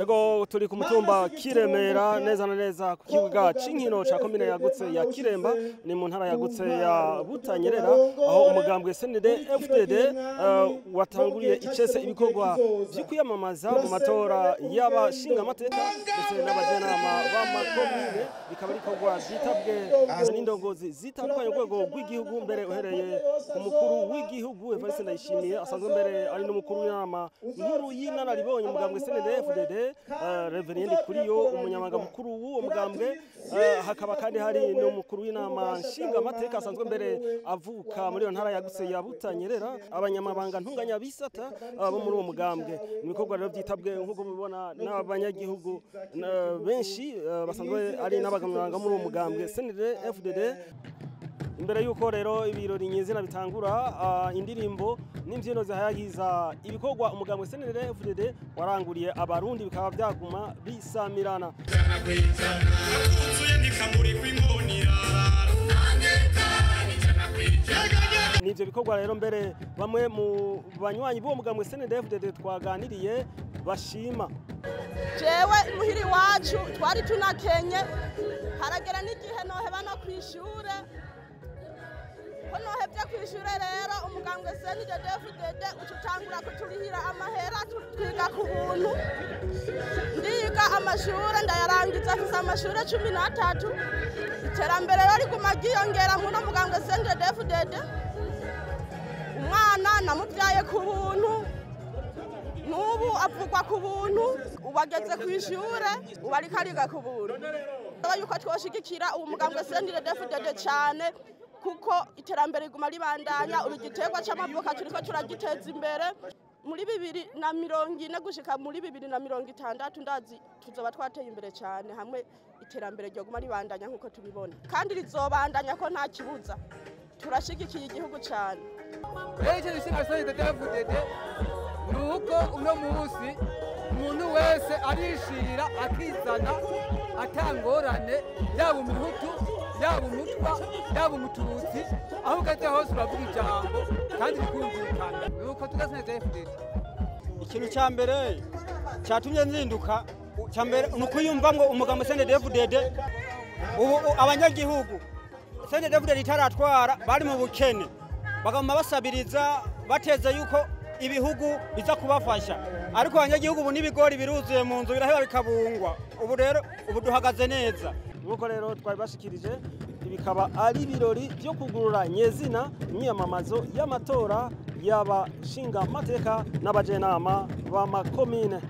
Ego turi ku mutumba Kiremera neza na neza ku kibuga c'inkino ca komine yagutse ya Kiremba, ni mu ntara yagutse ya Butanyerera, aho umugambwe CNDD FDD watanguriye icese ibikorwa vyo kwiyamamaza mu matora y'abashingamateka ndetse n'abajenama b'amakomine. Bikaba ari ibikorwa vyitabwe n'indongozi zitandukanye ku rwego rw'igihugu, mbere uhereye ku mukuru w'igihugu Evariste Ndayishimiye, asanzwe mbere ari n'umukuru w'inama nkuru y'inararibonye umugambwe CNDD FDD, Reverien Ndikuriyo, umunyamabanga mukuru w'uwo mugambwe. Hakaba kandi hari n'umukuru w'inama nshingamateka asanzwe mbere avuka muri iyo ntara yagutse ya Butanyerera, abanyamabanga ntunganya bisata bo muri uwo mugambwe. Ni ibikorwa rero vyitabwe nk'uko mubibona n'abanyagihugu benshi basanzwe ari n'abanyamabanga muri uwo mugambwe CNDD FDD. Imbere yuko rero ibirori nyezina bitangura, indirimbo n'imbyino zihayagiza ibikorwa umugambwe CNDD FDD waranguriye abarundi bikaba byaguma bisamirana. Nivyo bikorwa rero mbere bamwe mu banywanyi b'uwo mugambwe CNDD FDD twaganiriye bashima. Jewe muhiri wacu twari tunakenye, haragera n'igihe noheba no kwishure. Ko nohevye kwishure rero umugambwe CNDD FDD ucutangura kuturihira amahera, twiga ku buntu. Ndiga amashure ndayarangiza, mfise amashure 13. Iterambere rero riguma ryiyongera muno mugambwe CNDD FDD. Umwana namuvyaye ku buntu, n'ubu avugwa ku buntu, ubu ageze kw'ishure, ubu ariko ariga ku buntu. Yuko twoshigikira uwo mugambwe CNDD FDD cane, kuko iterambere riguma ribandanya. Ubu igiterwa c'amavoka turiko turagiteza imbere. Muri 2040 gushika muri 2060 ndazi tuzoba twateye imbere cane, hamwe iterambere ryoguma ribandanya nkuko tubibona, kandi rizobandanya ko nta kibuza. Turashigikiye igihugu cane. Rero icyo dushima CNDD FDD ni uko uno munsi umuntu wese arishira akizana atangorane, yaba umuhutu, yaba umutwa, yaba umututsi, aho ugeze hose uravuga ijambo kandi rikumvikana. Ni uko tuga CNDD FDD. Ikintu cya mbere cyatumye nzinduka, cya mbere ni ukwiyumva ngo umugambwe CNDD FDD ubu abanyagihugu CNDD FDD itaratwara bari mu bukene, baguma basabiriza bateze yuko ibihugu biza kubafasha, ariko abanyagihugu ubu n'ibigori biruzuye mu nzu biraheba bikabungwa. Ubu rero ubu duhagaze neza. Nk'uko rero twari bashikirije, bikaba ari ibirori byo kugurura nyezina imyiyamamazo y'amatora y'abashingamateka n'abajenama b'amakomine.